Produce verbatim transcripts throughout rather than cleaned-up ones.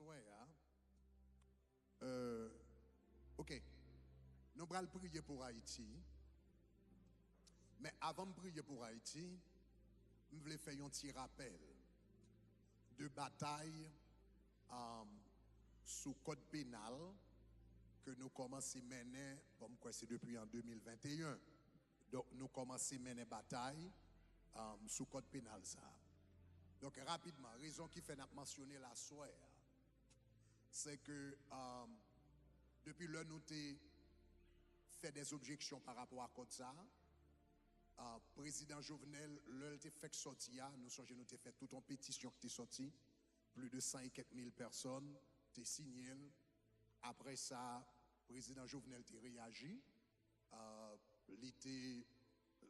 Aswè a, euh, ok, nou pral priye pou Ayiti. Men avan m priye pou Ayiti, m vle fè yon ti rapèl de batay, um, sou kòd penal ke nou kòmanse mennen, bon, m kwè se depi an de mil venteyen. Donk, nou kòmanse mennen batay, um, sou kòd penal sa a. Donk, rapidman, rezon ki fè n ap mansyone l aswè a, se ke, um, depi lè nou te fè dè objeksyon pa rapò a kòd sa a, uh, Prezidan Jovenel, lè l te fèk sòti a, nou sonje nou te fè tout yon petisyon ki te sòti, plis de san e kèk mil pèsòn te siyen l. Apre sa, Prezidan Jovenel te reyaji, uh, li te,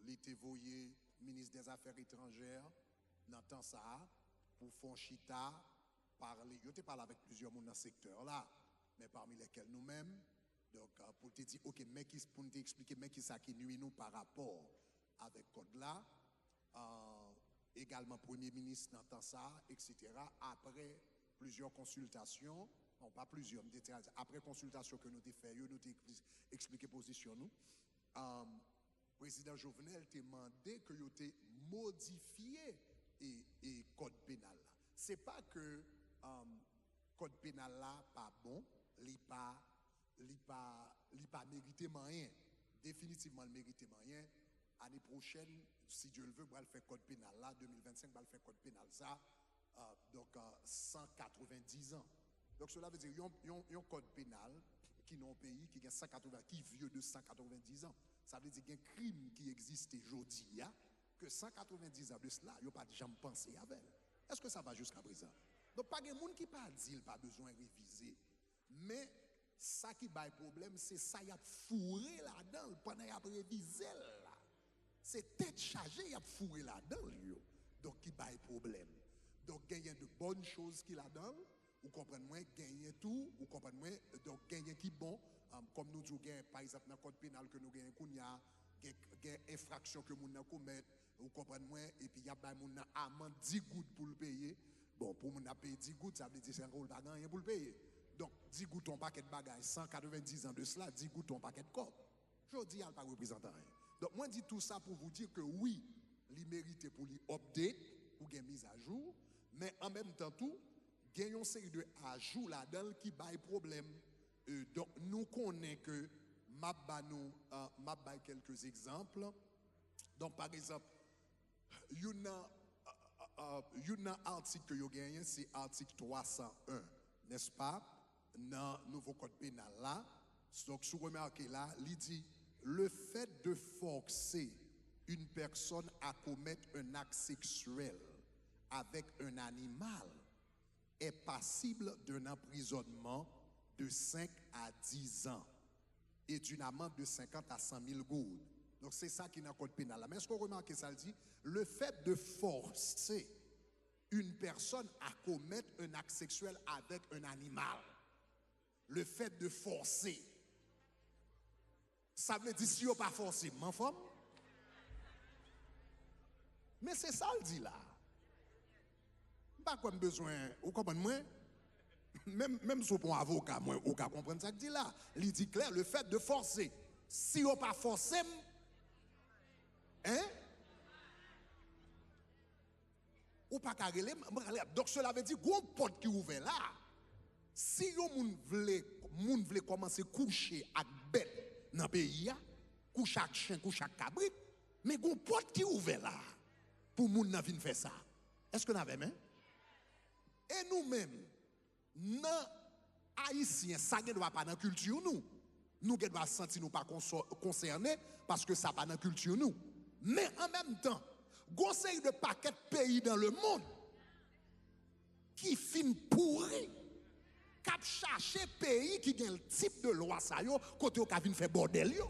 li te voye minis dè zafè etranjè nan tan sa a pou fè yon chita, pale. Yo te pale avèk plizyè moun nan sektè la, men pami lèkèl nou menm. Donk, uh, pou l te di, ok, men ki, pou n te eksplike, men ki sa ki nui nou pa rapò avèk kòd la, uh, egalman premye minis nan tan sa a, etsetera. Apre plizyè konsiltasyon, non, pa plizyè, m te di, apre konsiltasyon ke nou te fè yo, nou te ekspli-, eksplike pozisyon nou. Um, Prezidan Jovenel te mande ke yo te modifye e, e kòd penal la. Se pa ke, um, kòd penal la pa bon, li pa, li pa, li pa merite manyen. Definitivman, li merite manyen. Ane pwochèn, si Dye l ve, m pral fè kòd penal la, de mil vennsenk, m pral fè kòd penal sa, euh, donk, euh, san katrevendiz an. Donk, sela vle di, yon, yon, yon kòd penal ki nan yon peyi ki gen san katreven, ki vye de san katrevendiz an. Sa vle di, gen krim ki egziste jodi a, ke san katrevendiz an de sela, yo pa t janm panse avè l. Èske sa va jiska prezan? Donk, pa gen moun ki pa di l pa bezwen revize. Men, sa ki bay pwoblèm, se sa y ap foure ladan l pandan y ap revize l la. Se tèt chaje y ap foure ladan l yo. Donk, ki bay pwoblèm. Donk, genyen de bonnes choses ki ladan l, ou konprann mwen, genyen tou, ou konprann mwen, donk, genyen ki bon, um, kòm nou di w, gen, pa egzanp, nan kòd penal ke nou genyen kounye a, gen, gen enfraksyon ke moun nan komèt, ou konprann mwen, epi y ap bay moun nan amann dis goud pou l peye. Bon, pou moun nan peye dis goud, sa vle di se ankò l pa gen anyen pou l peye. Donk, dis goud yon pakèt bagay, san katrevendiz an de sela, dis goud yon pakèt kòb. Jodi a, l pa reprezante anyen. Donk, mwen di tou sa pou vous dire ke wi, li merite pou li update, pou gen mizajou, men an menm tan tou, gen yon seri de ajou ladan l ki bay pwoblèm. E, donk, nou konnen ke m ap ba nou, euh, m ap bay kèlke egzanp. Donk, pa egzanp, youn nan, euh, euh, euh, youn nan atik ke yo genyen, se atik twa san en, nèspa, nan nouvo kòd penal la. Donk, si w remake la, li di, le fait de forcer une personne à commettre un acte sexuel avec un animal est passible d'un emprisonnement de cinq à dix ans et d'une amende de cinquante à cent mille gourdes. Donk, se sa ki nan kòd penal la. Men èske w remake sa l di? Le fait de forcer une personne à commettre un acte sexuel avec un animal. Le fait de forcer. Sa vle di, si yo pa fòse m, m anfòm. Men se sa l di la. M pa kwè m bezwen, ou konprann mwen? Menm, menm si w pa yon avoka, mwen, ou ka konprann sa k di la. Li di klè, le fait de forcer. Si yo pa fòse m, hein? Ou pa ka rele m, m rele. Donk, sela vle di, gon pòt ki ouvè la. Si yon moun vle, moun vle kòmanse kouche ak bèt nan peyi a, kouche ak chen, kouche ak kabrit, men gon pòt ki ouvè la pou moun nan vin fè sa. Èske n avè m? E nou menm, nan Ayisyen, sa gen dwa pa nan kilti nou. Nou gen dwa santi nou pa konso-, konsène paske sa pa nan kilti nou. Men an menm tan, gon seri de pakèt peyi dans le monde ki fin pouri, k ap chache peyi ki gen tip de lwa sa yo, kote yo ka vin fè bòdèl yo.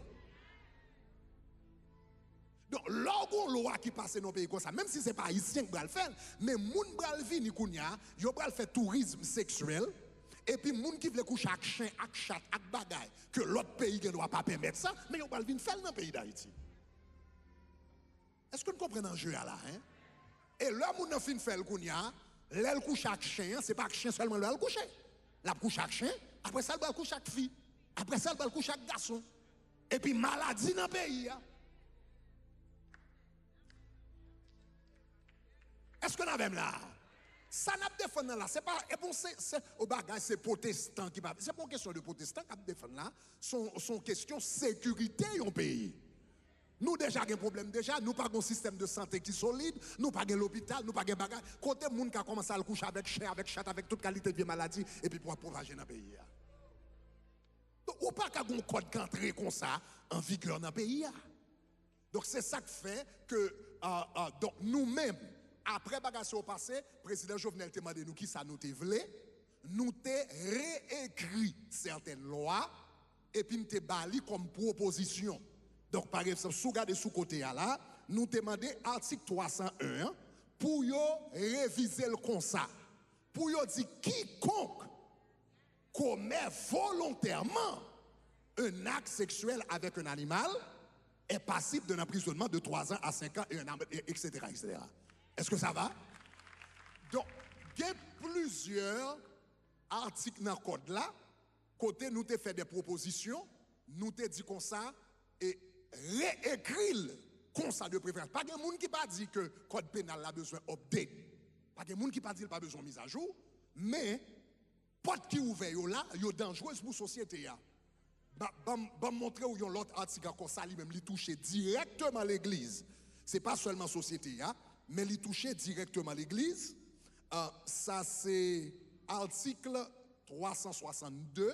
Donk, lè w gon lwa ki pase nan yon peyi konsa, menm si se pa Ayisyen k pral fè l, men moun pral vini kounye a, yo pral fè tourism seksyèl, epi moun ki vle kouche ak chen, ak chat, ak bagay, ke lòt peyi gen dwa pa pèmèt sa, men yo pral vin fè l nan peyi Dayiti. Èske n konprann anje a la, en? E lè moun nan fin fè l kounye a, lè l kouche ak chen an, se pa ak chen sèlman lè l kouche. L ap kouche ak chen, apre sa l pral kouche ak fi, apre sa l pral kouche ak gason. Epi maladi nan peyi a. Èske n avè m la? Sa n ap defann nan la, se pa, e bon, se, se, o bagay, se pwotestan ki pa, se pa yon kesyon de pwotestan k ap defann la, se yon, se yon kesyon sekirite yon peyi. Nou deja gen pwoblèm deja, nou pa gen yon sistèm de sante ki solid, nou pa gen lopital, nou pa gen bagay. Kote moun ka kòmanse al kouche avèk chen, avèk chat, avèk tout kalite vye maladi, epi pou ap pwopaje nan peyi a. Donk, ou pa ka gen yon kòd k antre konsa an vigè nan peyi a. Donk, se sa k fè ke, a, a, donk, nou menm, apre bagay sa yo pase, Prezidan Jovenel te mande nou kisa nou te vle, nou te reekri sètèn lwa, epi n te ba li kòm pwopozisyon. Donk, pa egzanp, si w gade sou kote a la, nou te mande atik twa san en an pou yo revize l konsa, pou yo di kikonk commet volontairement un acte sexuel avec un animal est passible d'un emprisonnement de trois ans à cinq ans et un am-, et, et cetera, et cetera. Èske sa va? Donk, gen plizyè atik nan kòd la, kote nou te fè de pwopozisyon, nou te di konsa, e reekri l konsa de preferans. Pa gen moun ki pa di ke kòd penal la bezwen update. Pa gen moun ki pa di l pa bezwen mizajou, men pòt ki ouvè yo la, yo danjrez pou sosyete a. Ba, ban m, ban m montre w yon lòt atik ankò, sa li menm, li touche dirèkteman legliz. Se pa sèlman sosyete a, men li touche dirèkteman legliz. Ah, sa se atik twa san swasannde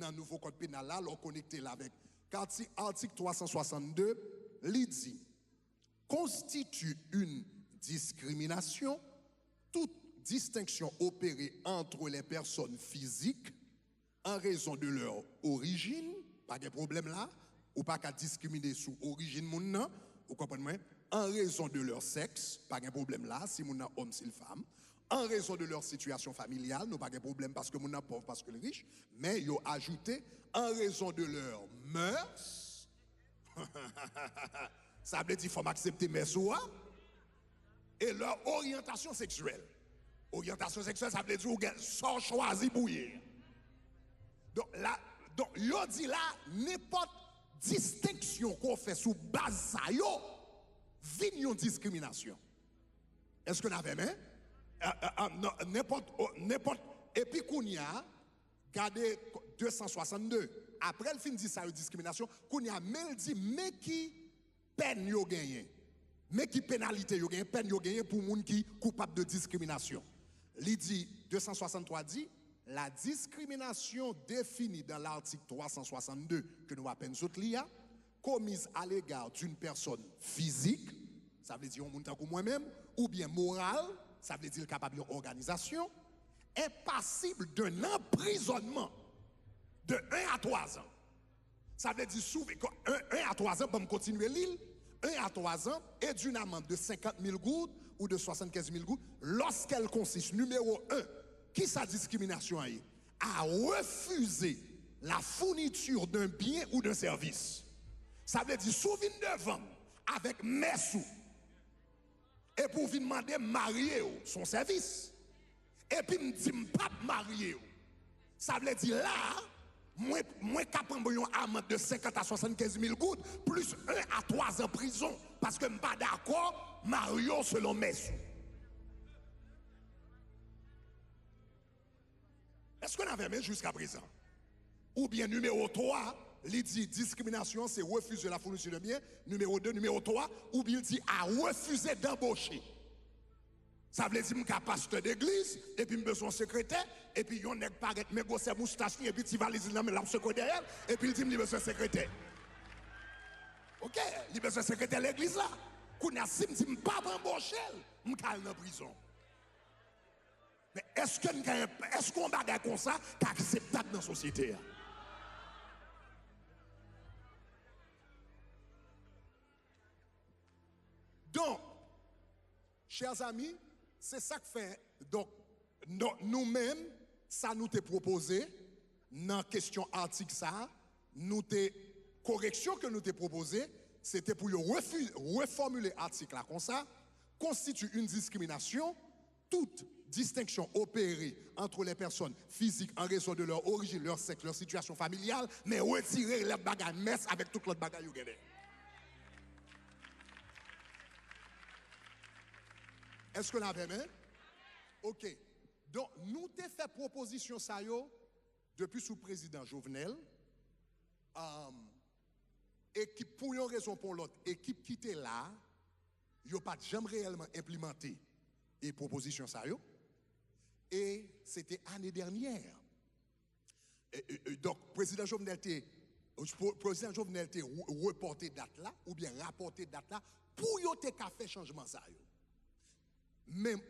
nan nouvo kòd penal la, lè w konekte l avèk. Kati-, atik twa san swasannde, li di, constitue une discrimination toute distinction opérée entre les personnes physiques en raison de leur origine, pa gen pwoblèm la, ou pa ka diskrimine sou orijin moun nan, ou konprann mwen, en raison de leur sexe, pa gen pwoblèm la, si moun nan òm, si l fanm, en raison de leur situation familiale, nou pa gen pwoblèm paske moun nan pòv, paske l rich, men yo ajoute en raison de leurs mœurs, sa vle di fò m aksepte mès ou a, et leur orientation sexuelle. Oryantasyon seksyèl, sa vle di ou gen sa w chwazi pou w ye. Donk, la, donk, yo di la, nenpòt distenksyon ke w fè sou baz sa yo vin yon diskriminasyon. Èske n avè m, en? A, a, a, non, nenpòt, o, nenpòt, epi kounye a, gade de san swasannde. Apre l fin di sa yo diskriminasyon, kounye a, men l di, men ki pèn yo genyen. Men ki penalite yo genyen, pèn yo genyen pou moun ki koupab de diskriminasyon. Li di, de san swasanntwa di, la discrimination définie dans l'article trois cent soixante-deux, ke nou apèn sot li a, commise à l'égard d'une personne physique, sa vle di yon moun tankou mwen menm, oubyen moral, sa vle di l kapab yon òganizasyon, est passible d'un emprisonnement de un à trois ans. Sa vle di, sou, un, un à trois ans, ban m kontinye li l, un à trois ans, et d'une amende de cinquante mille gourdes ou de soixante-quinze mille gourdes, lorsqu'elle consiste, numéro un, kisa diskriminasyon an ye? À refuser la fourniture d'un bien ou d'un service. Sa vle di, si w vin devan m avèk mès ou, epi w vin mande m marye w, se yon sèvis. Epi m di m p ap marye w. Sa vle di la, mwen, mwen ka pran mwen yon amand de senkant a swasannkenz mil goud, plis en a twa zan prizon, paske m pa dakò marye w selon mès ou. Èske n avè m jiskaprezan? Oubyen nimewo twa, li di diskriminasyon se refuser la fourniture de biens. Nimewo de, nimewo twa, oubyen li di à refuser d'embaucher. Sa vle di m ka pastè degliz, epi m bezwen yon sekretè, epi yon nèg parèt men gwosè moustach li, epi ti valiz li nan men l ap sekwe dèyè l, epi l di m li bezwen sekretè. Oke, li bezwen sekretè legliz la. Kounye a, si m di m p ap anboche l, m ka al nan prizon. Men èske n ka, èske yon bagay konsa ka akseptab nan sosyete a? Donk, chè zanmi, se sa k fè, donk, nou, nou menm, sa nou te pwopoze nan kesyon atik sa a, nou te, koreksyon ke nou te pwopoze, se te pou yo refi-, refòmile atik la konsa, constitue une discrimination toute Distinction opérée entre les personnes physiques en raison de leur origine, leur sexe, leur situation familiale, men retire lòt bagay, mès avèk tout lòt bagay yo genyen. Èske n avè m? Oke. Donk, nou te fè pwopozisyon sa yo depi sou prezidan Jovenel. Ekip, pou yon rezon pou yon lòt, ekip ki te la, yo pa t janm reyèlman enplimante e pwopozisyon sa yo. E se te ane dènyè. E, e, e, donk, prezidan Jovenel te, pre-, prezidan Jovenel te re-, repòte dat la, oubyen rapòte dat la, pou yo te ka fè chanjman sa yo. Men,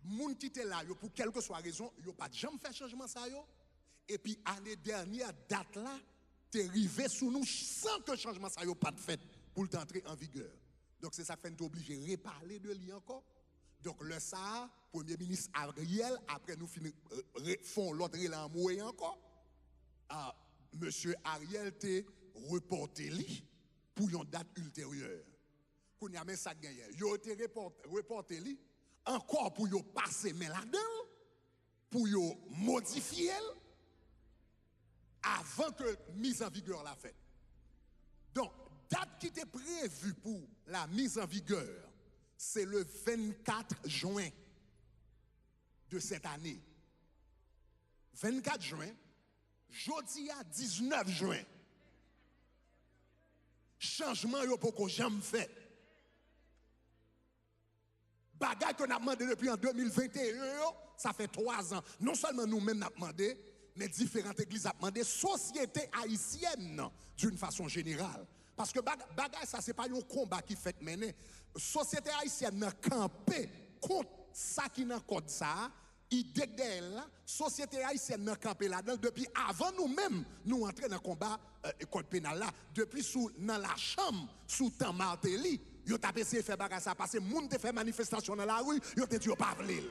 moun ki te la yo, pou kèlkeswa rezon, yo pa t janm fè chanjman sa yo. Epi ane dènyè, dat la te rive sou nou san ke chanjman sa yo pa t fèt pou l te antre an vigè. Donk, se sa k fè n te oblije repale de li ankò. Donk, lè sa a, Premye Minis Ariel, apre nou fin re-, re-, fè yon lòt rele anmwe ankò, a, Mesye Ariel te repòte li pou yon dat ilteryè. Kounye a, men sa k genyen. Yo te repòt-, repòte li ankò pou yo pase men ladan l, pou yo modifye l avan ke mizanvigè la fèt. Donk, dat ki te previ pou la mise en vigueur, se le vennkat jen de cette année. Vennkat jen, jodi a diznèf jen. Chanjman yo poko janm fèt. Bagay ke n ap mande depi an de mil venteyen yo, sa fè twa zan. Non sèlman nou menm n ap mande, men diferan legliz ap mande, sosyete ayisyèn nan, d'une façon générale. Paske bag-, bagay sa, se pa yon konba ki fèk mennen. Sosyete ayisyèn nan kanpe kont sa ki nan kòd sa a, ide k dèyè l la, sosyete ayisyèn nan kanpe ladan l depi avan nou menm nou antre nan konba, e, kòd penal la. Depi sou, nan lachanm, sou tan Martelly, yo t ap eseye fè bagay sa pase. Moun te fè manifestasyon nan lari, yo te di yo pa vle l.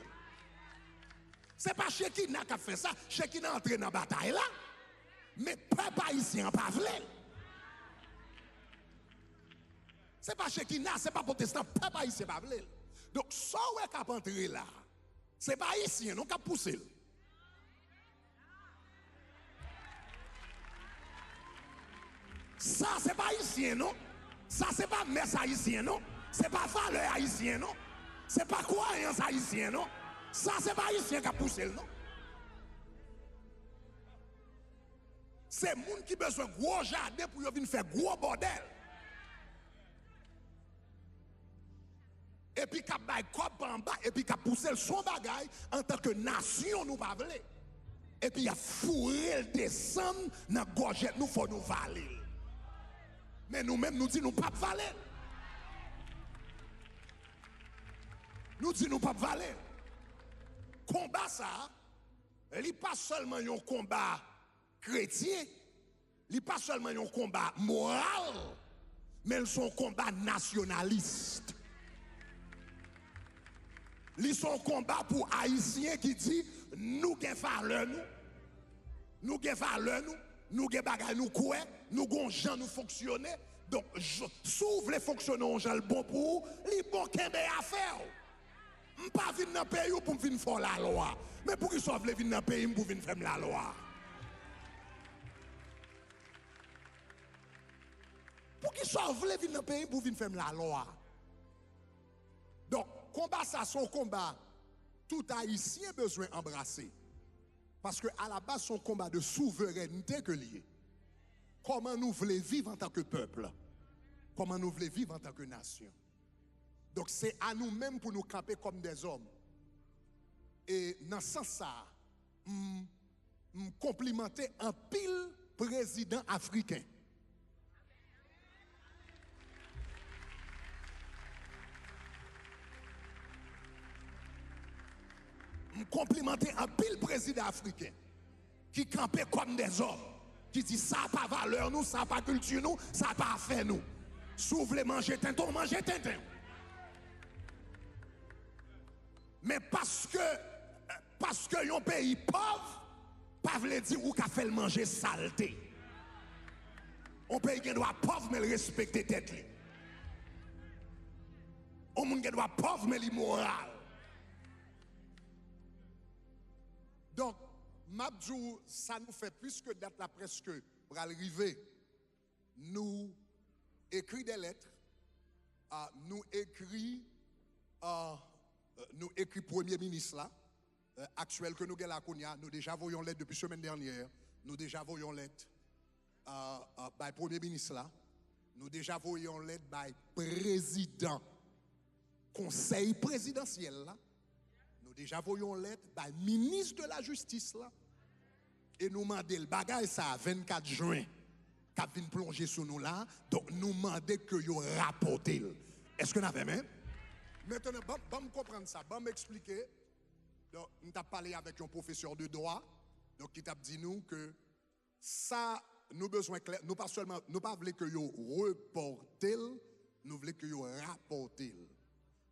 Se pa Chekina k ap fè sa, Chekina antre nan batay la. Men pèp ayisyen an pa vle l. Se pa Chekina, se pa pwotestan, pèp ayisyen pa vle l. Donk, sa w wè k ap antre la, se pa ayisyen non k ap pouse l. Sa se pa ayisyen non. Sa se pa mès ayisyen non. Se pa valè ayisyen non. Se pa kwayans ayisyen non. Sa se pa ayisyen k ap pouse l non. Se moun ki bezwen gwo jaden pou yo vin fè gwo bòdèl. Epi k ap bay kòb pa anba, epi k ap pouse l sou yon bagay antanke nasyon nou pa vle. Epi y ap foure l desann nan gòjèt nou, fò nou vale l. Men nou menm, nou di nou p ap vale l. Nou di nou p ap vale l. Konba sa a, li pa sèlman yon konba kretyen, li pa sèlman yon konba moral, men l se yon konba nasyonalis. Li se yon konba pou Ayisyen ki di, nou gen valè nou, nou gen valè nou, nou gen bagay nou kwè, nou gen yon jan nou fonksyone. Donk, j-, si w vle fonksyone yon jan l bon pou ou, li bon, kenbe afè w. M pa vin nan peyi w pou m vin fè w lalwa. Men poukisa w vle vin nan peyi m pou vin fè m lalwa? Poukisa w vle vin nan peyi m pou vin fè m lalwa? Donk, konba sa se yon konba tout Ayisyen bezwen anbrase. Paske alabaz se yon konba de souverènte ke l ye. Kòman nou vle viv antanke pèp? Kòman nou vle viv antanke nasyon? Donk, se a nou menm pou nou kanpe kòm dèzòm. E nan sans sa a, m, m konplimante anpil prezidan afriken. M konplimante anpil prezidan afriken ki kanpe kòm dèzòm, ki di, sa pa valè nou, sa pa kilti nou, sa pa afè nou. Si w vle manje tenten w, manje tenten w. Men paske, paske yon peyi pòv, pa vle di ou ka fè l manje salte. Yon peyi gen dwa pòv, men l respekte tèt li. Yon moun gen dwa pòv, men li moral. Donk, m ap di w sa nou fè, piske dat la prèske pral rive, nou ekri de lèt, a, nou ekri, a, nou ekri premye minis la, e, aktyèl ke nou gen la kounye a, nou deja voye yon lèt depi semèn dènyè, nou deja voye yon lèt, a, a, bay premye minis la, nou deja voye yon lèt bay prezidan konsèy prezidansyèl la, nou deja voye yon lèt bay minis de la jistis la, e nou mande l bagay sa a vennkat jen k ap vin plonje sou nou la, donk nou mande ke yo rapòte l. Èske n avè m? Mentnan, ban, ban m konprann sa, ban m eksplike. Donk, m t ap pale avèk yon pwofesè de dwa, donk, ki t ap di nou ke sa, nou bezwen klè, nou pa sèlman, nou pa vle ke yo repòte l, nou vle ke yo rapòte l.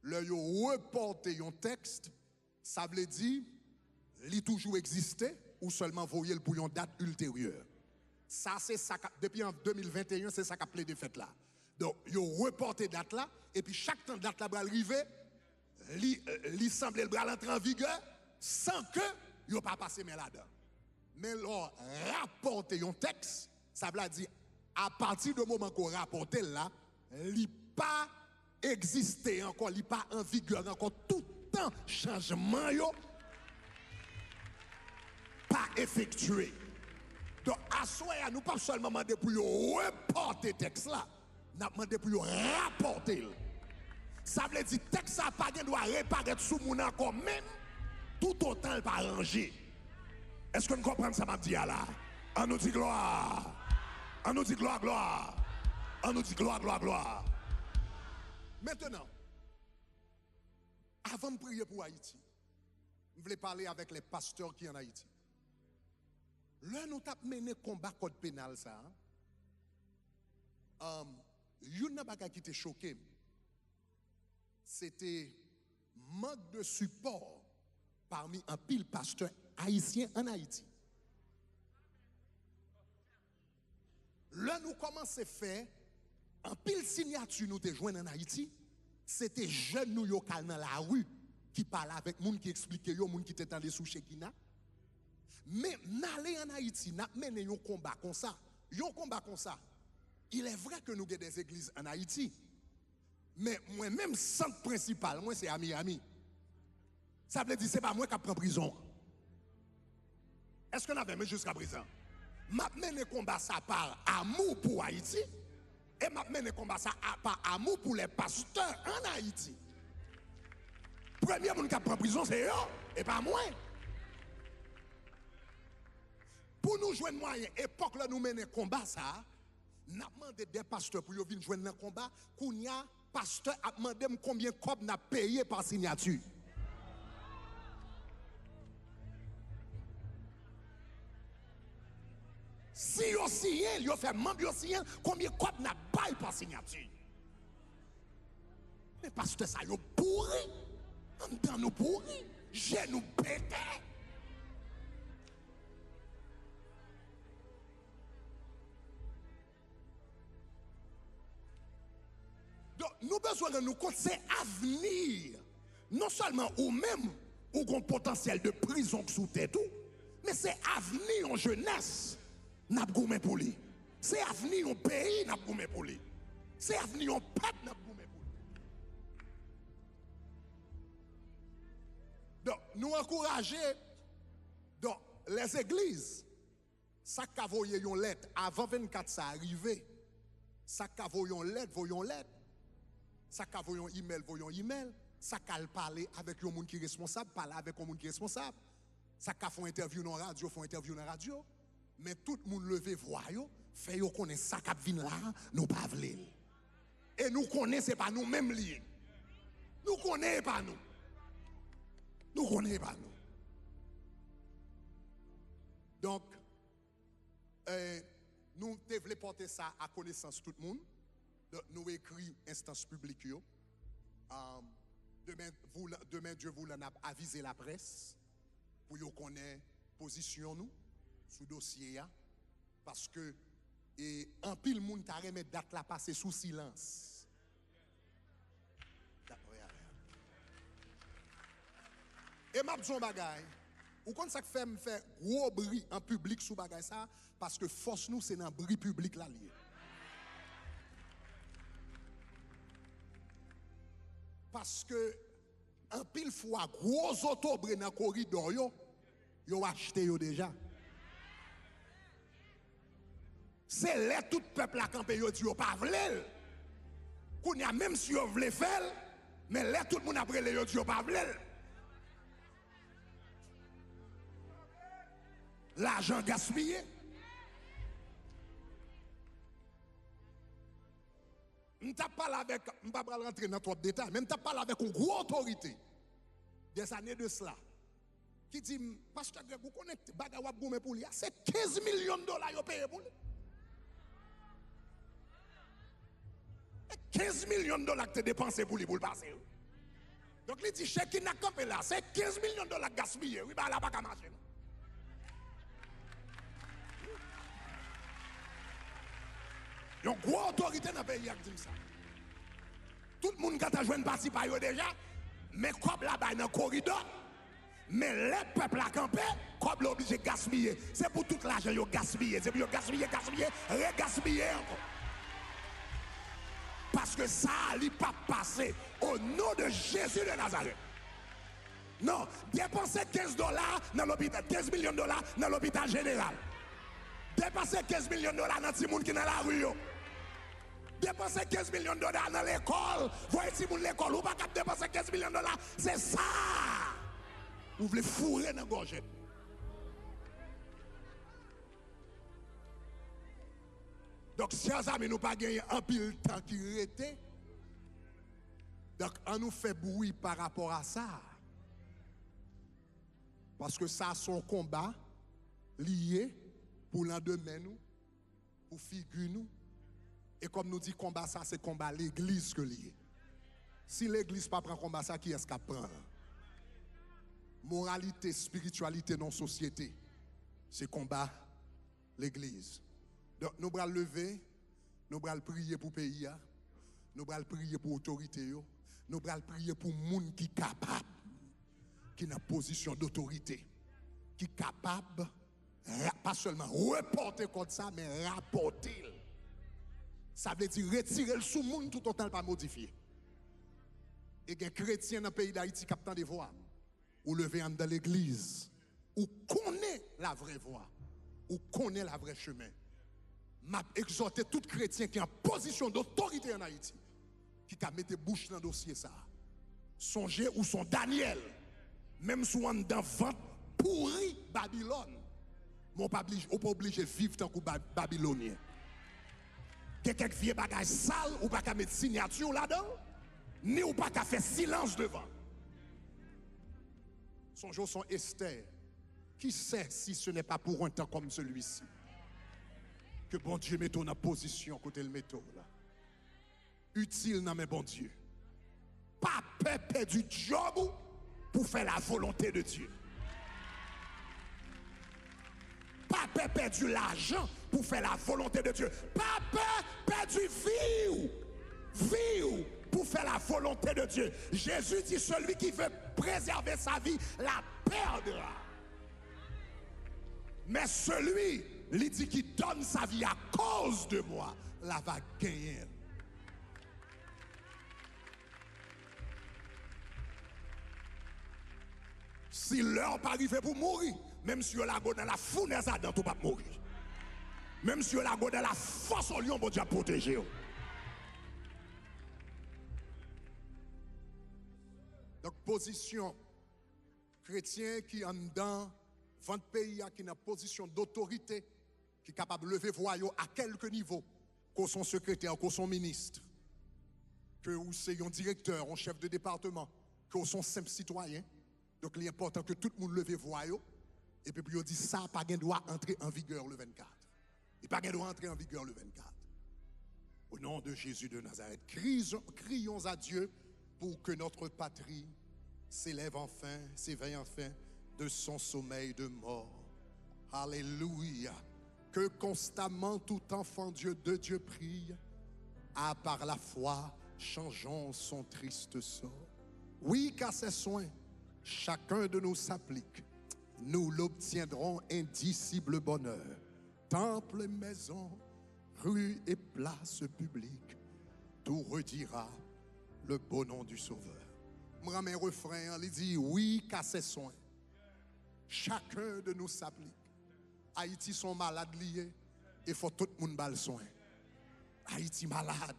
Lè yo repòte yon tèks, sa vle di li toujou egziste, ou sèlman voye l pou yon dat ilteryè. Sa se sa k ap, depi an de mil venteyen, se sa k ap plede fèt la. Donk, yo repòte dat la, epi chak tan dat la pral rive, li, li sanble l pral antre an vigè san ke yo pa pase men ladan. Men lè w rapòte yon tèks, sa vle di, apati de moman ke w rapòte l la, li pa egziste ankò, li pa an vigè ankò, toutan chanjman yo pa efektye. Donk, aswè a, nou p ap sèlman mande pou yo repòte tèks la, n ap mande pou yo rapòte l. Sa vle di, tèks sa a pa gen dwa reparèt sou moun ankò menm, toutotan l pa ranje. Èske n konprann sa m ap di a la? An nou di glwa! An nou di glwa, glwa! An nou di glwa, glwa, glwa! Mentnan, avan m priye pou Ayiti, m vle pale avèk lè pastè ki ann Ayiti. Lè nou t ap mennen konba kòd penal sa a, um, youn nan bagay ki te choke m, se te mank de sipò pami anpil pastè ayisyen ann Ayiti. Lè nou kòmanse fè anpil siyati nou te jwenn ann Ayiti, se te jèn nou yo k al nan lari, ki pale avèk moun, ki eksplike yo, moun ki te tande sou Chekina. Men n ale ann Ayiti, n ap mennen yon konba konsa. Yon konba konsa. Il est vrai que nou gen des églises ann Ayiti. Men mwen menm, sant prensipal mwen se a Miami. Sa vle di se pa mwen k ap pran prizon. Èske n avè m jiskaprezan? M ap mennen konba sa pa amou pou Ayiti, e m ap mennen konba sa a, pa amou pou lè pastè ann Ayiti. Premye moun k ap pran prizon se yo, e pa mwen. Pou nou jwenn mwayen, epòk lè nou mennen konba sa a, n ap mande de pastè pou yo vin jwenn nan konba. Kounye a, pastè ap mande m konbyen kòb n ap peye pa siyati. Si yo siyen l, yo fè manm yo siyen l, konbyen kòb n ap bay pa siyati? Men pastè sa yo pouri. Anndan nou pouri. Je nou pete. Donk, nou bezwen rann nou kont se avni. Non sèlman ou menm, ou gon potansyèl de prizon k sou tèt ou, men se avni yon jenès n ap goumen pou li. Se avni yon peyi n ap goumen pou li. Se avni yon pèp n ap goumen pou li. Donk, nou ankouraje, donk, lèzegliz, sa k ka voye yon lèt avan vennkat sa a rive, sa k ka voye yon lèt, voye yon lèt, sa k ka voye yon imèl, voye yon imèl, sa k al pale avèk yon moun ki responsab, pale avèk yon moun ki responsab, sa k ka fè yon entèvyou nan radyo, fè yon entèvyou nan radyo. Men tout moun leve vwa yo, fè yo konnen sa k ap vin la a, nou pa vle l. E nou konnen se pa nou menm li ye. Nou konnen e pa nou. Nou konnen e pa nou. Donk, e, nou te vle pòte sa a konesans tout moun. Donk, nou ekri enstans piblik yo. Um, demen, voulan, demen Dye voulan, n ap avize laprès pou yo konnen pozisyon nou sou dosye a. Paske, e, anpil moun ta renmen dat la pase sou silans. E m ap di yon bagay, Ou konn sa k fè m fè gwo bri an piblik sou bagay sa a? Paske fòs nou se nan bri piblik la l ye. Paske anpil fwa, gwo zotobre nan koridò yo, yo achte yo deja. Se lè tout pèp la kanpe, yo di yo pa vle l. Kounye a, menm si yo vle fè l, men lè tout moun ap rele, yo di yo pa vle l. Lajan gaspiye. M t ap pale avèk, m pa pral rantre nan twòp detay, men m t ap pale avèk yon gwo otorite, des années de cela, ki di m, Pastè Greg, ou konnen bagay w ap goumen pou li a, se kenz milyon dola yo peye pou li. E kenz milyon dola ki te depanse pou li, pou l pase yo. Donk, li di, Shekinah k kanpe la, se kenz milyon dola k gaspiye, wi, bagay la pa ka mache, non. Yon gwo otorite nan peyi a k di m sa. Tout moun gentan jwenn pati pa yo deja, men kòb la bay nan koridò. Men lè pèp la kanpe, kòb la oblije gaspiye. Se pou tout lajan yo gaspiye. Se pou yo gaspiye, gaspiye, regaspiye ankò. Paske sa a, li p ap pase. O non de Jezi de Nazarèt. Non, depanse kenz dola nan lopital, kenz milyon dola nan lopital jeneral. Depanse kenz milyon dola nan timoun ki nan lari yo. Depanse kenz milyon dola nan lekòl, voye timoun lekòl. Ou pa kab depanse kenz milyon dola, se sa ou vle foure nan gòj. Donk, chè zanmi, nou pa genyen anpil tan ki rete. Donk, ann nou fè bri pa rapò a sa. Paske sa se yon konba li ye pou landemen nou, pou figi nou. E kòm nou di, konba sa, se konba legliz ke li ye. Si legliz pa pran konba sa, kiyès k ap pran l? Moralite, espirityalite nan sosyete, se konba legliz. Donk, nou pral leve, nou pral priye pou peyi a, nou pral priye pou otorite yo, nou pral priye pou moun ki kapab, ki nan pozisyon dotorite, ki kapab ra-, pa sèlman repòte kòd sa, men rapòte l. Sa vle di retire l sou moun toutotan l pa modifye. E gen kretyen nan peyi Dayiti k ap tande vwa m. Ou leve anndan legliz. Ou konnen lavrè vwa. Ou konnen lavrè chemen. M ap egzòte tout kretyen ki an pozisyon dotorite ann Ayiti, ki ka mete bouch nan dosye sa a. Sonje, ou se yon Danyèl. Menm si w anndan vant pouri Babilòn, men w pa blij-, ou pa oblije viv tankou Ba-, Babilonyen. Gen kèk vye bagay sal, ou pa ka met siyati w ladan l, ni ou pa ka fè silans devan l. Sonje w se yon Estè. Qui sait si ce n'est pas pour un temps comme celui-ci que Bondye mete w nan pozisyon kote l mete w la? Itil nan men Bondye. Pa pè pèdi djòb ou pou fè la volonte de Dye. Pa pè pèdi lajan pou fè la volonte de Dye. Pa pè pèdi vi w, vi w pou fè la volonte de Dye. Jésus dit, celui qui veut préserver sa vie la perdra. Mais celui, li di, qui donne sa vie à cause de moi, la va genyen l. Si lè w pa rive pou mouri, menm si yo lage w dans la fournaise ardente, ou p ap mouri. Menm si yo lage w dans la fosse au lion, Bondye ap pwoteje w. Donk, pozisyon kretyen ki anndan vant peyi a, ki nan pozisyon dotorite, ki kapab leve vwa yo a kèlke nivo, ke w se yon sekretè, ke w se yon minis, ke w se yon direktè, yon chèf de depatman, ke w se yon senp sitwayen. Donk, li enpòtan ke tout moun leve vwa yo, epi pou yo di, sa pa gen dwa antre an vigè le vennkat. Li pa gen dwa antre an vigè le vennkat. Au nom de Jésus de Nazareth, crions, crions à Dieu pour que notre patrie s'élève enfin, s'éveille enfin de son sommeil de mort. Alléluia. Que constamment tout enfant Dieu de Dieu prie, à par la foi, changeons son triste sort. Oui, qu'à ses soins, chacun de nous s'applique Nous l'obtiendrons indicible bonheur. Temple, maison, rue et place publique, tout redira le beau nom du Sauveur. M renmen refren an, li di, wi, ka sè swen. Chacun de nous s'applique. Ayiti se yon malad li ye, e fò tout moun ba l swen. Ayiti malad.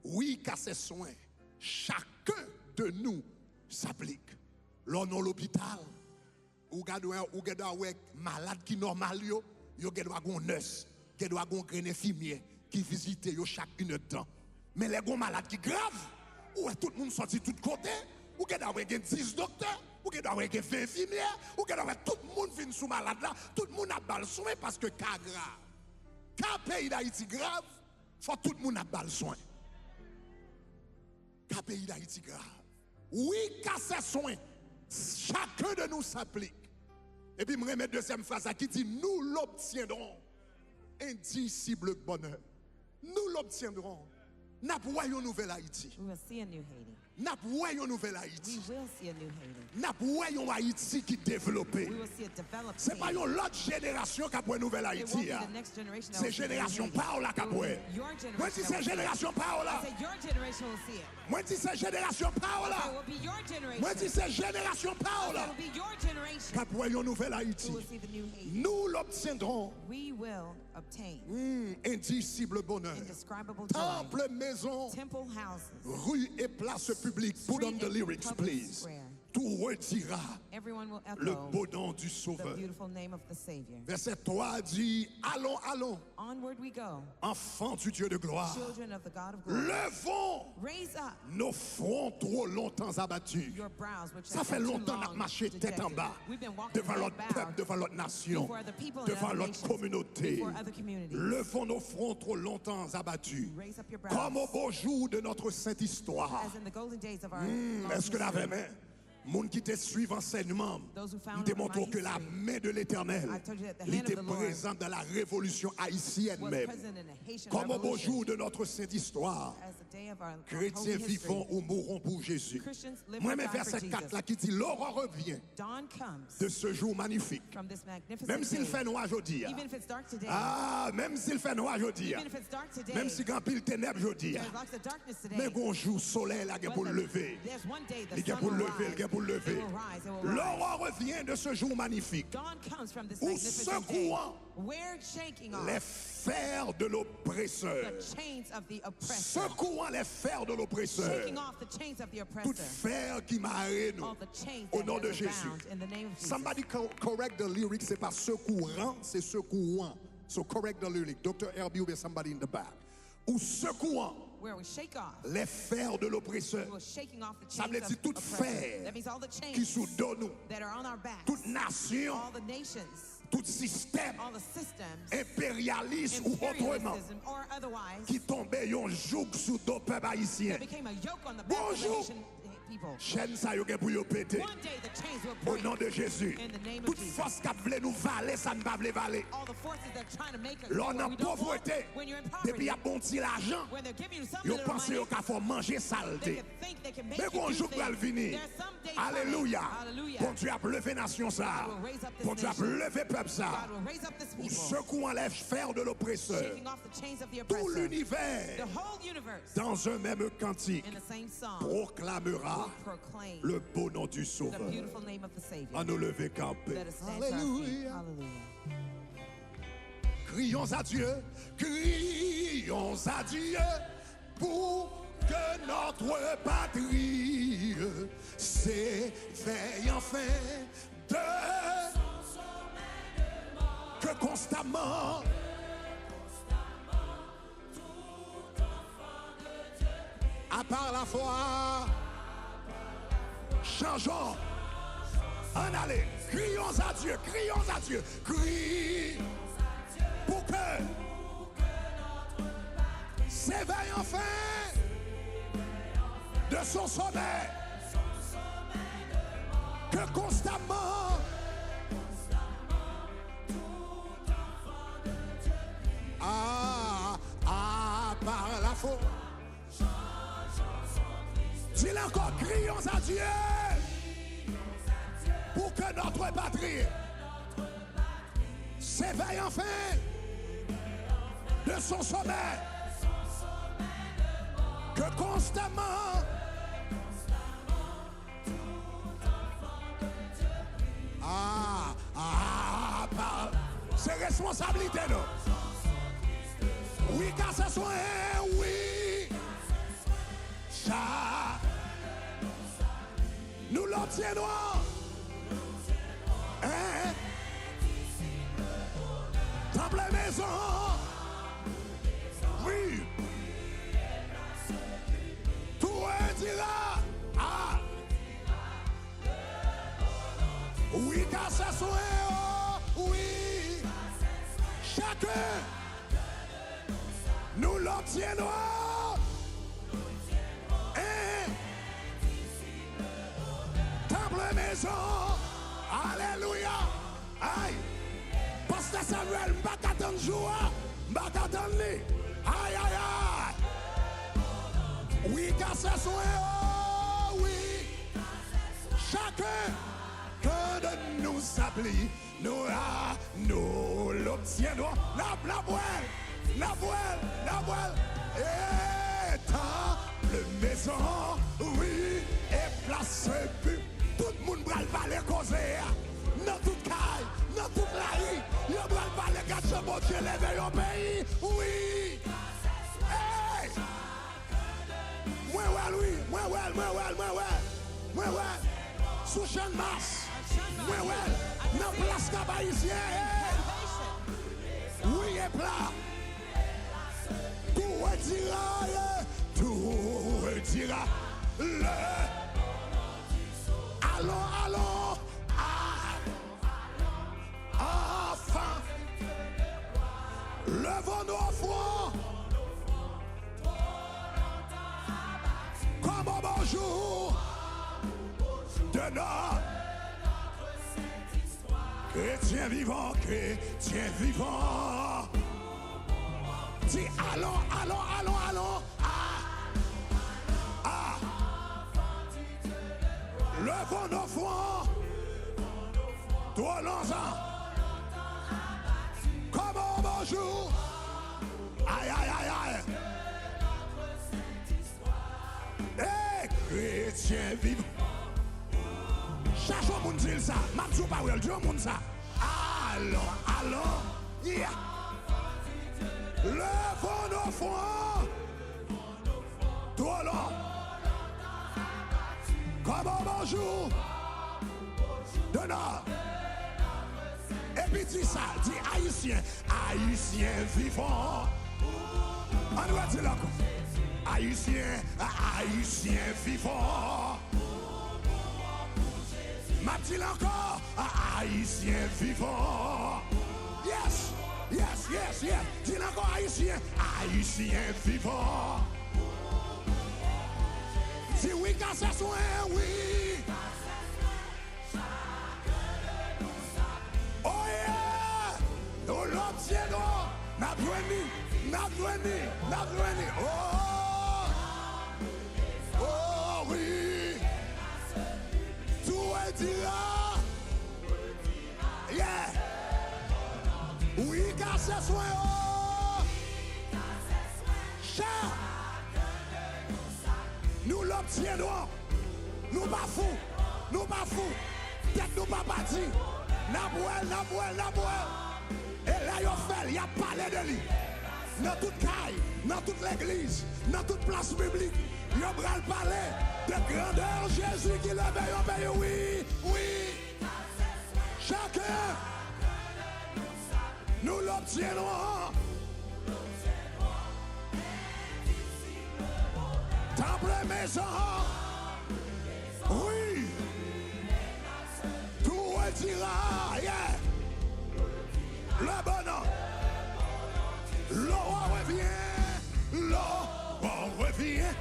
Wi, ka sè swen. Chacun de nous s'applique. Lè w nan lopital, ou gade, ou gen dwa wè malad ki nòmal yo, yo gen dwa gon nès, gen dwa gon grenn enfimyè ki vizite yo chak inèdtan. Men lè gon malad ki grav, ou wè tout moun sòti tout kote, ou gen dwa wè gen dis doktè, ou gen dwa wè gen ven enfimyè, ou gen dwa wè tout moun vin sou malad la, tout moun ap ba l swen paske ka grav. Ka peyi Dayiti grav, fò tout moun ap ba l swen. Ka peyi Dayiti grav. Wi, ka sè swen. Chacun de nous s'applique. Epi m renmen dezyèm fraz la ki di, nous l'obtiendrons. Indicible bonheur. Nous l'obtiendrons. N ap wè yon nouvèl Ayiti. We will see a new Haiti. N ap wè yon nouvèl Ayiti. We will see a new Haiti. N ap wè yon Ayiti ki devlope. We will see a developed Haiti. Se pa yon lòt jenerasyon k ap wè nouvèl Ayiti a. It won't be the next generation that will see the new Haiti. Se jenerasyon pa w la k ap wè. It will be your generation that will see it. Mwen di se jenerasyon pa w la. I said your generation will see it. Mwen di se jenerasyon pa w la. I said it will be your generation. Mwen di se jenerasyon pa w la. I said it will be your generation. K ap wè yon nouvèl Ayiti. Who will see the new Haiti. Nous l'obtiendrons. We will obtain. Hmm, indicible bonheur. Indescribable joy. Temple, maison, temple houses, rue et place publique. Put on the lyrics, please. Street and public square. Tout redira le beau nom du Sauveur. Everyone will echo the beautiful name of the Savior. Verset trois dit, allons, allons. Onward we go. Enfants du Dieu de gloire. Children of the God of glory. Levons. Raise up. Nos fronts trop longtemps abattus. Your brows, which have been too long dejected. Sa fè lontan n ap mache tèt anba devan lòt pèp, devan lòt nasyon, devan lòt kominote. We've been walking back devan lòt nasyon, before other people and other nations, before other communities. Levons nos fronts trop longtemps abattus. Raise up your brows. Comme au beau jour de notre sainte histoire. As in the golden days of our long history. Hmm, èske n avè m? Moun ki te swiv ansèyman m, m te montre w ke la men de Letènèl, li te prezan dan la revolisyon ayisyèn menm. Comme au beau jour de notre sainte histoire. Kretyen vivan ou mourront pour Jésus. M renmen vèsè kat la ki di, l'aurore revient de ce jour magnifique. Menm si l fè nwa jodi a. Ah, menm si l fè nwa jodi a. Menm si gen anpil tenèb jodi a. Men gon jou solèy la gen pou l leve. Li gen pou l leve, li gen pou l leve. L'aurore revient de ce jour magnifique. Ou sekouan les fers de l'oppresseur. Sekouan les fers de l'oppresseur. Tout fè ki mare nou. Au nom de Jésus. Somebody co- correct the lyrics, se pa sekouran, se sekouan. So correct the lyric. Doctor Herbie oubyen somebody in the back. Ou sekouan les fers de l'oppresseur. Sa vle di tout fè ki sou do nou. Tout nasyon, tout sistèm, enperyalis ou otreman, ki tonbe yon jouk sou do pèp ayisyen. Gon jou, chèn sa yo gen pou yo pete. Au nom de Jésus. Tout fòs k ap vle nou vale sa n pa vle vale. Lè w nan povrete, depi y ap ba w ti lajan, yo panse yo ka fè w manje salte. Men gon jou k pral vini. Alelouya. Bondye ap leve nasyon sa a. Bondye ap leve pèp sa a. Ou sekouan les fers de l'oppresseur. Tout l'univers, dans un même cantique, proclamera le beau nom du Sauveur. An nou leve kanpe. Alelouya. Crions à Dieu, crions à Dieu, pour que notre patrie s'éveille enfin de que constamment à part la foi. Changeons. Ann ale. Crions à Dieu, crions à Dieu. Crions pour que s'éveille enfin de son sommeil. Que constamment à, à part la foi. Di l ankò, crions à Dieu. Pour que notre patrie s'éveille enfin de son sommeil, que constamment, ah, ah, pa, se responsablite nou. Wi, ka se swen, wi. Sa. Nous l'obtiendrons. Hein? Tanp le mezon. Wi. Tout redira. Ah. Wi, ka se swen, oh, wi. Chacun. Nous l'obtiendrons. Hein? Tanp le mezon. Alelouya. Ay. Pastè Samuel, m pa ka tann jou a. M pa ka tann li. Ay, ay, ay. Wi, ka se swen, oh, wi. Chacun que de nous appeler. Nous, ah, nous l'obtiendrons. N ap, n ap wè l. N ap wè l. N ap wè l. Etan le mezon, wi, e plas epi. Tout moun pral pale koze a. Nan tout kay, nan tout lari, yo pral pale gad jan Bondye leve yon peyi. Wi. Hey! Mwen wè l, wi. Mwen wè l, mwen wè l, mwen wè l. Mwen wè l. Sou Channmas. Mwen wè l. Nan plas Kap Ayisyen. Wi, e pla. Tout redira, yeah. Tout redira. Le. Allons, allons. Ah. Enfants, levons nos fronts. Comme au beau jour de notre chrétien vivant, chrétien vivant. Di, allons, allons, allons, allons. Ah, ah. Levons nos fronts. Twò lontan. Comme au beau jour. Ay, ay, ay, ay. Hey, kretyen vivan. Chache yon moun di l sa. M ap di w pawòl. Di yon moun sa. Allons, allons. Yeah. Levons nos fronts. Twò lontan. Comme au beau jour de notre. Epi di sa, di Ayisyen, Ayisyen vivan. Ann redi l ankò. Ayisyen, Ayisyen vivan. M ap di l ankò, Ayisyen vivan. Yes, yes, yes, yes. Di l ankò, Ayisyen, Ayisyen vivan. Di wi, ka se swen, wi. Oh yeah! Nou lòt sye nwa. N ap jwenn li, n ap jwenn li, n ap jwenn li. Oh! Oh wi! Tout redira. Yeah! Wi, ka se swen, oh! Chak nou lòt sye nwa. Nou pa fou. Nou pa fou. Tèt nou pa pati. N ap wè l, n ap wè l, n ap wè l. E lè yo fè l, y ap pale de li. Nan tout kay, nan tout legliz, nan tout plas piblik, yo pral pale de grandè Jezi ki leve yon peyi. Wi, wi. Chak nou lòt sye nwa. Tanp le mezon. Wi. Tout redira, yeah. Le bonheur. Le roi revient. Le roi revient.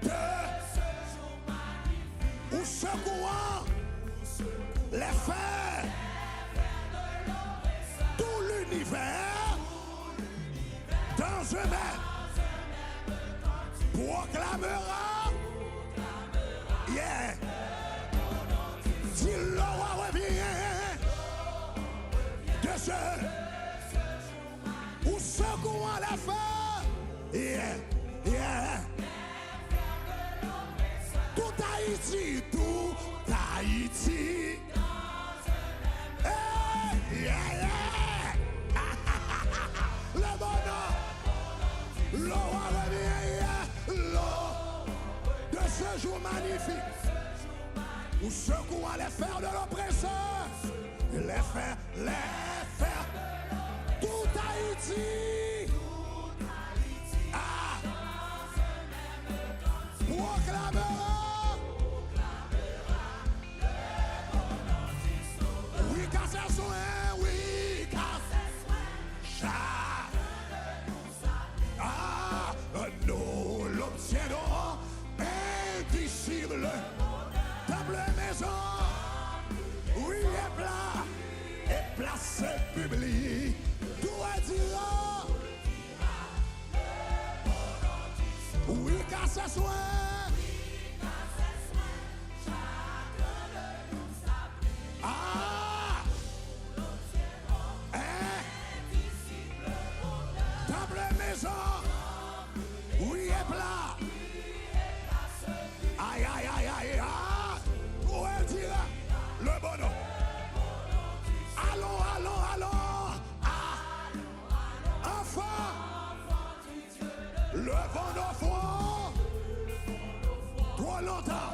De où secouant les fers, tout l'univers dans un même proclamera. Yeah. Di le roi revient. Ou sekou anlè fè. Yeah, yeah. Tout Ayiti, tout Ayiti. Hey, yeah, yeah. Le bonheur, le roi revient, yeah. L'heure de ce jour magnifique. Ou sekou anlè fè de l'oppresseur. Les fers, les fers. Tout Ayiti. Ah. Proclamera. Wi, ka se swen, wi, ka se swen. Cha. Ah, nous l'obtiendrons indicible. Temple, maison, oui, et plat, et place publique. Tout redira. Oui, ka se swen. Ah! Hein? Temple, maison. Oui, et plat. Aïe, aïe, aïe, aïe, ah. Où est dire le bonheur? Allons, allons, allons. Ah. Enfants. Levons nos fronts. Trop longtemps.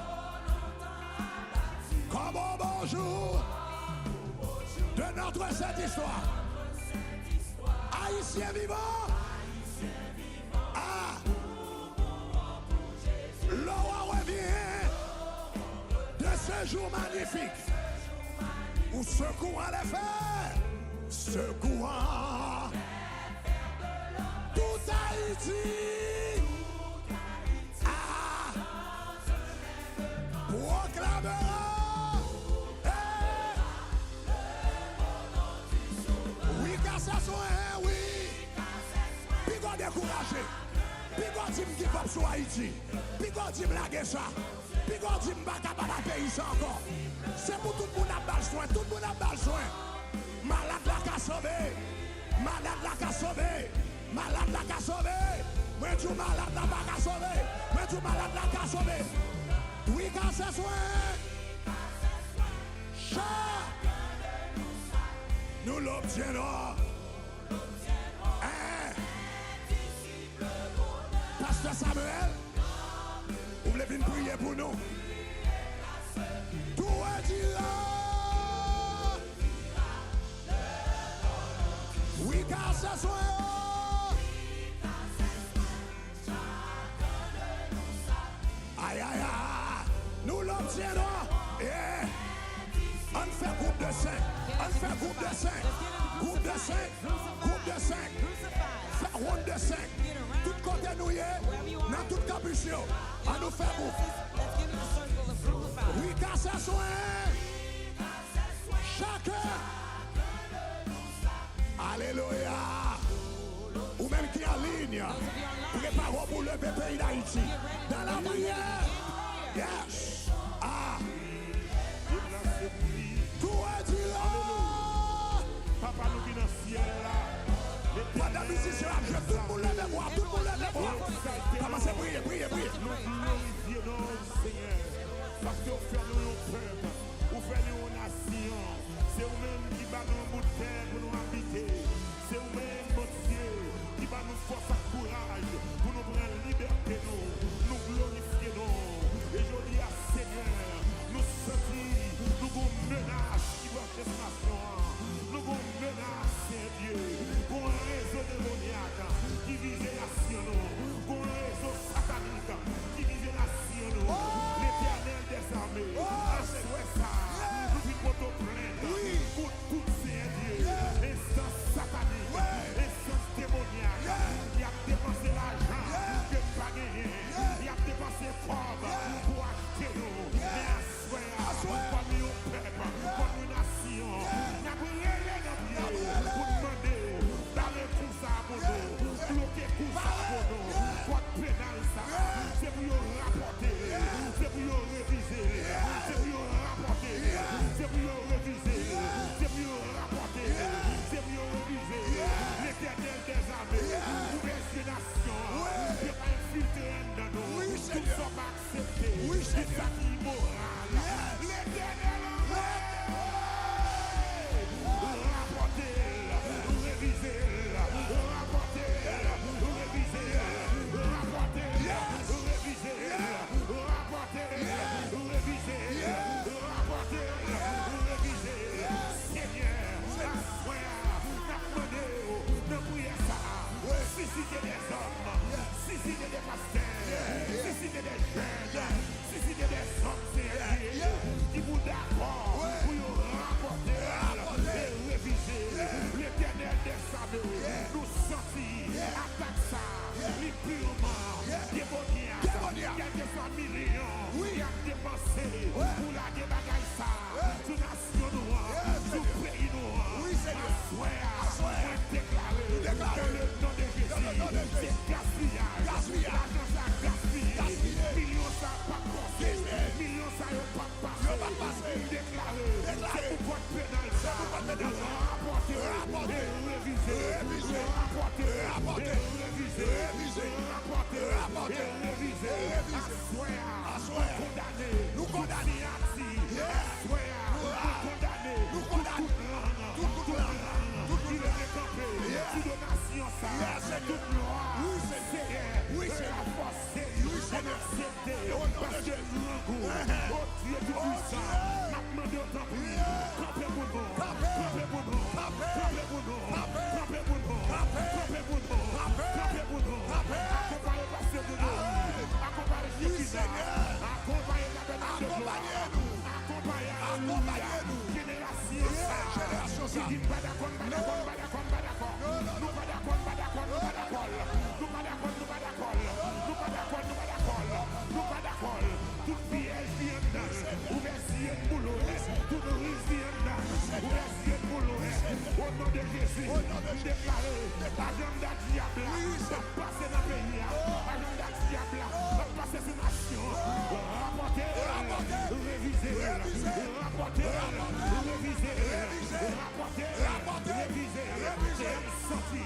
Comme au beau jour de notre sainte histoire. Haïtiens vivants. Ah. Le roi revient de ce jour magnifique. Ou sekou anlè fè. Sekou an. Tout Ayiti. Ah. Proclamera. Hey. Wi, ka se swen, wi. Piga w dekouraje. Piga w di m give up sou Ayiti. Piga w di m lage sa. Piga w di m pa ka pa ba peyi sa ankò. Se pou tout moun ap ba l swen. Tout moun ap ba l swen. Malad la ka sove. Malad la ka sove. Malad la ka sove. Mwen di w malad la pa ka sove. Mwen di w malad la ka sove. Wi, ka se swen. Cha. Nous l'obtiendrons. Hein? Pastè Samuel, ou vle vin priye pou nou? Tout redira. Wi, ka se swen. Ay, ay, ay. Nous l'obtiendrons. Yeah. Ann fè gwoup de senk. Ann fè gwoup de senk. Gwoup de senk. Gwoup de senk. Fè wonn de senk. Tout kote nou ye, nan tout kanpis yo, ann nou fè gwoup. Wi, ka se swen. Chakè. Alelouya. Ou menm ki an liy, prepare w pou leve peyi Dayiti. Dans la prière. Yes. Ah. Tout redira. Papa nou ki nan syèl la. Pandan mizisyen ap jwe, tout moun leve vwa, tout moun leve vwa. Kòmanse priye, priye, priye. Nou glorifye non w, Senyè, paske w fè nou yon pèp, ou fè nou yon nasyon. Se ou menm ki ba nou yon bout tè pou nou abite. Se ou menm, Bondye, ki ba nou fòs ak kouraj pou nou pran libète nou. Nou glorifye non w. E jodi a, Senyè, nou santi nou gon menas ki pran chèf nasyon an. Nou gon menas, Sendye. Gon rezo demonyak ki vize nasyon nou. Gon rezo satanik ki vize nasyon nou. Letènèl dèzame, aswè sa, nou vin pote w plent kont tout, Senyè, Deklare. Dans le nom de Jésus. Dans le nom de Jésus. Se gaspiyaj. Gaspiyaj. Lajan sa gaspiye. Gaspiye. Milyon sa p ap pase. Milyon sa yo p ap pase. Yo p ap pase. M deklare. Deklare. Se pou kòd penal sa. Se pou kòd penal sa. Rapòte. Rapòte. E revize. Revize. Rapòte. Rapòte. E revize. Revize. Rapòte. Rapòte. E revize. E revize. Aswè a. Aswè a. Nou kondane. Nou kondane. Tout siyati. Yeah. Aswè a. Nou kondane. Nou kondane. Tout lang. Tout lang. Tout lang. Tout lang. Tout lang. Ki leve kanpe. Yeah. Sou do nasyon sa. Yeah, Senyè. Tout glwa. Wi, Senyè. Senyè. Wi, Senyè. Lapòs. Wi, Senyè. Aksepte, paske m grangou. O Dye Toupisan, m ap mande w, tanpri, kanpe pou nou. Kanpe pou nou. Kanpe pou nou. Kanpe pou nou. Akonpaye pastè Dodo. Akonpaye Shekina. Akonpaye Tabènak de Glwa. Akonpaye, alelouya. Jenerasyon sa ki di, "M pa dakò, m pa dakò, m pa dakò, m pa dakò." Nou pa dakò, nou pa dakò, nou pa dakò. Nou pa dakò, nou pa dakò. Nou pa dakò, nou pa dakò. Nou pa dakò. Tout pyèj ki anndan, ouvè zye n pou l wè. Tout riz ki anndan, ouvè zye n pou l wè. O non de Jezi, m deklare, ajanda dyab la p ap pase nan peyi a. Ajanda dyab la p ap pase sou nasyon. Rapòte, revize, rapòte, revize, rapòte, revize. M santi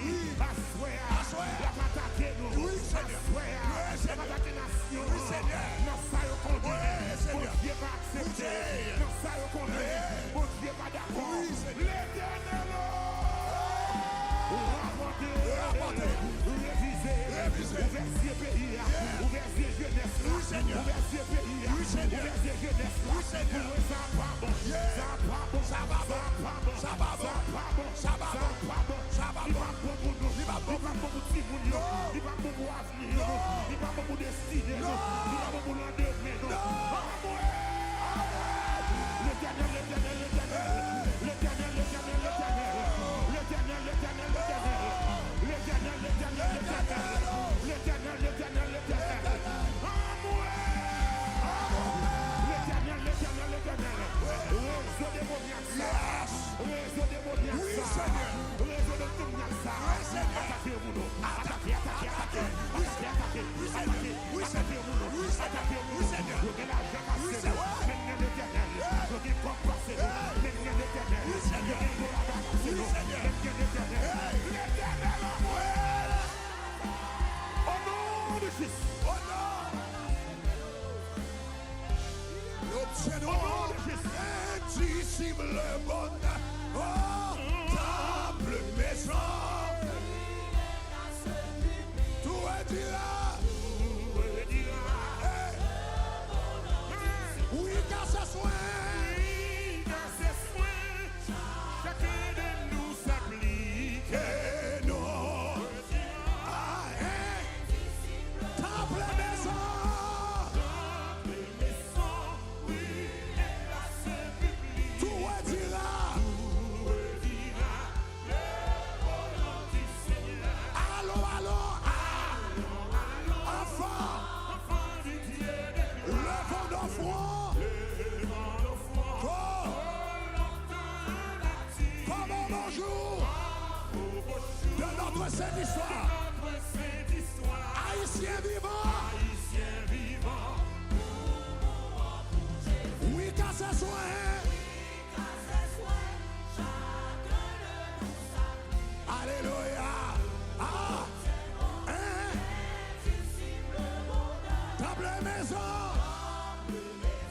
aswè a l ap atake nou. Aswè a l ap atake nasyon an. Nan sa yo konnen Bondye pa aksepte, nan sa yo konnen Bondye pa dakò. Letènèl o! Rapòte, revize, ouvè zye peyi a, ouvè zye jenès la, ouvè zye peyi a, ouvè zye jenès la. Pou mwen sa pa bon, sa pa bon, sa pa bon, sa pa bon, sa pa bon, sa pa bon, sa pa bon. Li pa bon pou nou, li pa bon pou timoun yo, li pa bon pou avni nou, li pa bon pou destine nou, li pa bon pou landemen nou. Anmwe! Letènèl, Letènèl, Letènèl. Letènèl, Letènèl, Letènèl. Letènèl, Letènèl, Letènèl. Letènèl, Letènèl, Letènèl. Letènèl, Letènèl, Letènèl. Anmwe! Letènèl, Letènèl, Letènèl. Rezo demonyak sa. Rezo demonyak sa. Rezo demonyak sa. Atake yo, moun. Atake, atake, atake. Atake, atake. Atake, atake, moun. Atake yo, moun. Yo gen lajan pase nou, men n gen Letènèl. Yo gen kòb pase nou, men n gen Letènèl. Yo gen dola pase nou, men n gen Letènèl. Letènèl anmwe! O non de Jezi. O non! Nous obtiendrons indiciblement, oh, ta promesse. Tout redira. Hey. Wi, kase swen. Chacun de nous s'applique. Ke nou. Ah, hein. Tanp mezon. Tout redira. Allons, allons, ah, enfants, levons nos fronts. Comme au beau jour de notre sainte histoire. Haïtiens vivants. Wi, kase swen. Alelouya. Ah. Hein? Tanp mezon.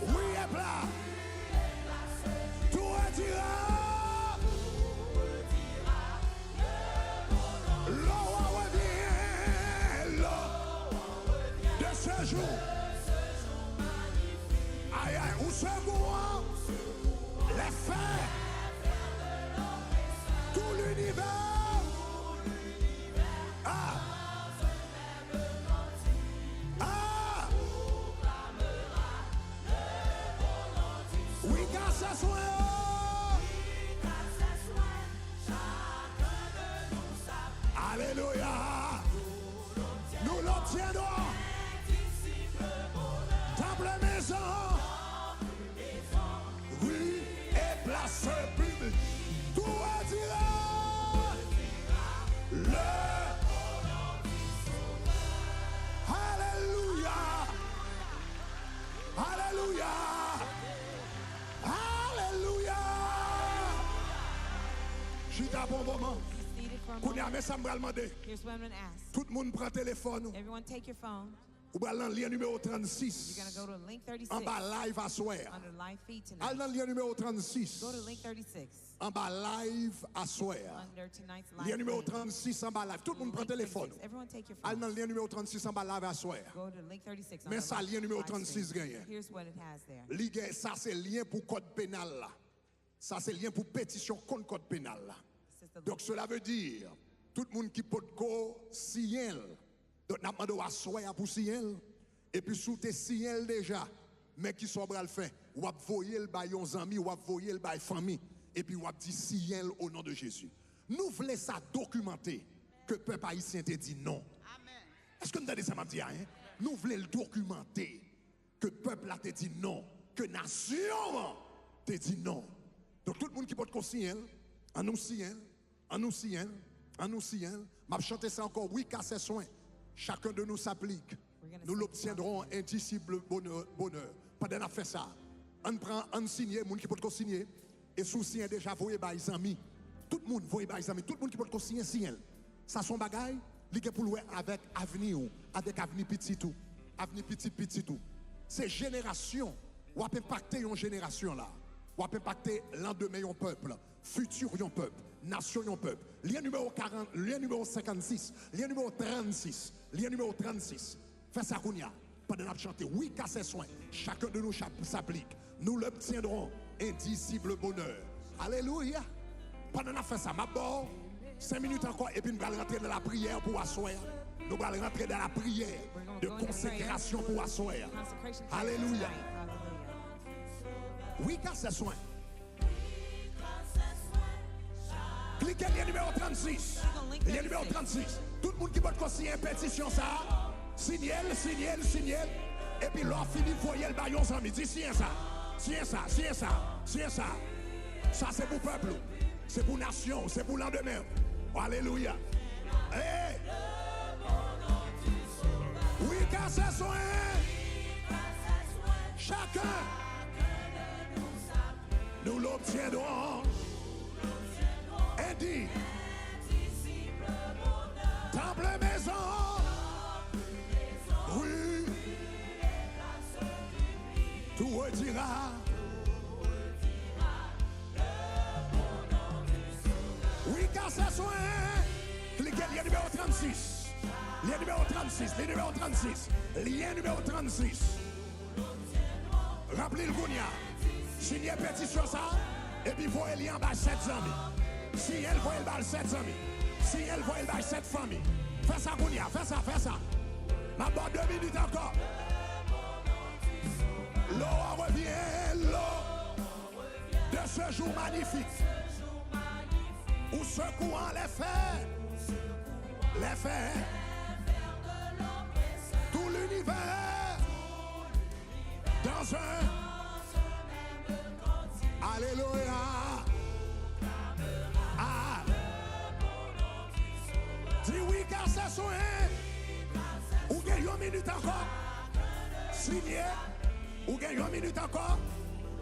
Wi, e pla. Tout redira. Le roi revient, l'heure de ce jour. Aïe, aïe, où ce courant les fers, tout l'univers. Ah. Ah. Wi, kase swen. Alelouya. Nous l'obtiendrons. Tanp mezon. Ri e plas piblik. Tout redira. Le Be seated for a Kounye a, moment. Men sa m pral mande. Here's what I'm going to ask. Tout moun pran telefòn ou. Everyone, take your phone. Ou pral nan lyen nimewo trannsis. You're going to go to link thirty-six Anba live aswè a. under live feed Al nan tonight. Lyen nimewo trannsis. Go to link thirty-six Anba live aswè a. Under tonight's live Lyen nimewo feed. trannsis anba live. Tout moun pran Link telefòn thirty-six. ou. Everyone, take your Al nan phones. Lyen nimewo trannsis anba live aswè a. Go to link thirty-six. Men Under sa live Lyen nimewo live trannsis stream. Genyen. Here's what it has there. Li gen, sa se lyen pou kòd penal la. Sa se lyen pou petisyon kont kòd penal la. This is the Donk, cela veut dire, tout moun ki potko siyen l. Donk, n ap mande w aswè a pou siyen l. Epi, si w te siyen l deja, men ki sa w pral fè? W ap voye l bay yon zanmi, w ap voye l bay fanmi. Epi, w ap di, siyen l o non de Jezi. Nou vle sa dokimante ke pèp ayisyen te di non. Èske n tande sa m ap di a, en? Nou vle l dokimante ke pèp la te di non, ke nasyon an te di non. Donk, tout moun ki potko siyen l, ann nou siyen l, ann nou siyen l, ann nou siyen l. M ap chante sa ankò, wi, ka sè swen. Chacun de nous s'applique. Nous l'obtiendrons indicible bonheur, bonheur. Pandan n ap fè sa, ann pran, ann siyen, moun ki potko siyen. E si w siyen deja, voye bay zanmi. Tout moun voye bay zanmi. Tout moun ki potko siyen, siyen l. Sa se yon bagay, li gen pou l wè avèk avni w, avèk avni pitit ou, avni pitit pitit ou. Se jenerasyon, w ap enpakte yon jenerasyon la. W ap enpakte landemen yon pèp, fiti yon pèp, nasyon yon pèp. Lyen nimewo karant, lyen nimewo senkannsis, lyen nimewo trannsis, lyen nimewo trannsis. Fè sa kounye a. Pandan n ap chante, wi, ka sè swen. Chacun de nous s'applique. Nous l'obtiendrons indicible bonheur. Alelouya. Pandan n ap fè sa, m ap ba w senk minit ankò, epi n pral rantre nan lapriyè pou aswè a. Nou pral rantre nan lapriyè de konsekrasyon pou aswè a. Alelouya. Wi, ka sè swen. Klike lyen nimewo trannsis. Lyen nimewo trannsis. Tout moun ki potko siyen petisyon sa a, siyen l, siyen l, siyen l. Epi lè w fini, voye l bay yon zanmi. Di, siyen sa. Siyen sa, siyen sa, siyen sa. Sa se pou pèp ou. Se pou nasyon ou. Se pou landemen ou. Alelouya. Hey! Wi, ka sè swen. Chacun. Nous l'obtiendrons. Eddie. Temple maison. Rue. Tout redira. Wi, ka sè swen. Klike lyen nimewo trannsis. Lyen nimewo trannsis. Lyen nimewo trannsis. Lyen nimewo trannsis. Ranpli l kounye a. Siyen petisyon sa a, epi voye lyen an bay sèt zanmi. Siyen l, voye l bay sèt zanmi. Siyen l, voye l bay sèt fanmi. Fè sa kounye a, fè sa, fè sa. M ap ba w de minit ankò. L'eau revient, l'eau de ce jour magnifique. Ou secouant les fers, les fers. Tout l'univers dans un. Alelouya. Ah. Di wi, ka sè swen. Ou gen yon minit ankò. Siyen. Ou gen yon minit ankò.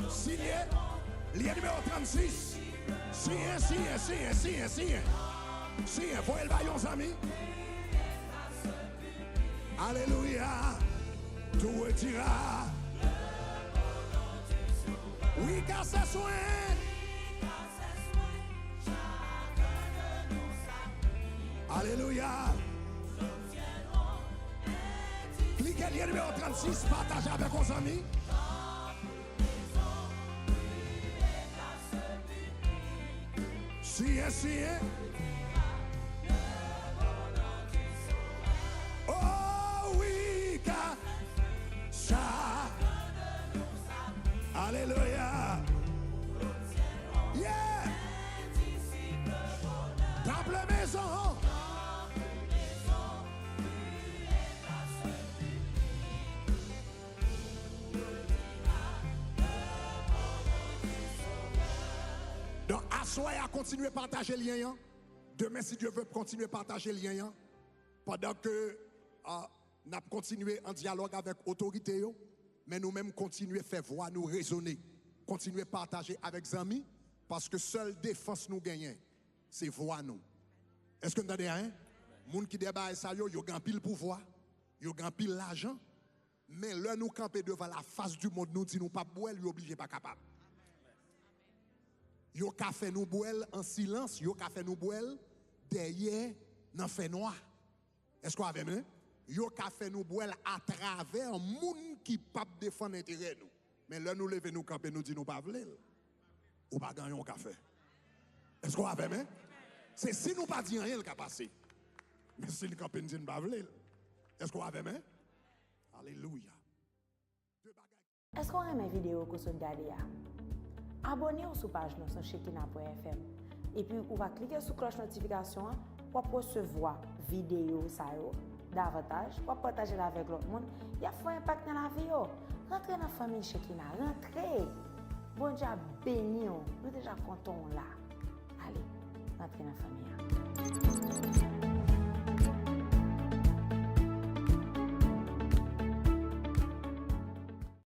Siyen. Lyen nimewo trannsis. Siyen, siyen, siyen, siyen, siyen. Siyen, voye l bay yon zanmi. Alelouya. Tout redira. Wi, ka sè swen. Alelouya. Klike lyen nimewo trannsis, pataje avèk yon zanmi. Siyen, siyen. Oh wi, ka sa. Alelouya. Yeah. Temple maison. Donk, aswè a, kontinye pataje lyen an. Demen, si Dye vle, kontinye pataje lyen an. Pandan ke, ah, n ap kontinye an dyalòg avèk otorite yo, men nou menm kontinye fè vwa nou rezone. Kontinye pataje avèk zanmi, paske sèl defans nou genyen, Se vwa nou. Èske n tande anyen? Moun ki dèyè bagay sa yo, yo gen anpil pouvwa, yo gen anpil lajan. Men lè nou kanpe devan la fas di mond, nou di nou p ap bwè l, yo oblije pa kapab. Yo ka fè nou bwè l an silans, yo ka fè nou bwè l dèyè nan fènwa. Èske w avè m, en? Yo ka fè nou bwè l atravè moun ki p ap defann enterè nou. Men lè nou leve, nou kanpe, nou di nou pa vle l, ou pa gen anyen w ka fè. Èske w avè m, en? Se si nou pa di anyen, l ka pase. Men si n kanpe, n di n pa vle l. Èske w avè m, en? Alelouya. De bagay. Èske w renmen videyo ke w sot gade a? Abòne w sou paj nou sou Shekinah point F M. Epi ou va klike sou klòch notifikasyon an, w ap resevwa videyo sa yo davantaj, w ap pataje l avèk lòt moun, y ap fè yon enpak nan lavi yo. Rantre nan fanmi Shekinah, rantre! Bondye ap beni w, nou deja kontan w la. Ale, rantre nan fanmi an.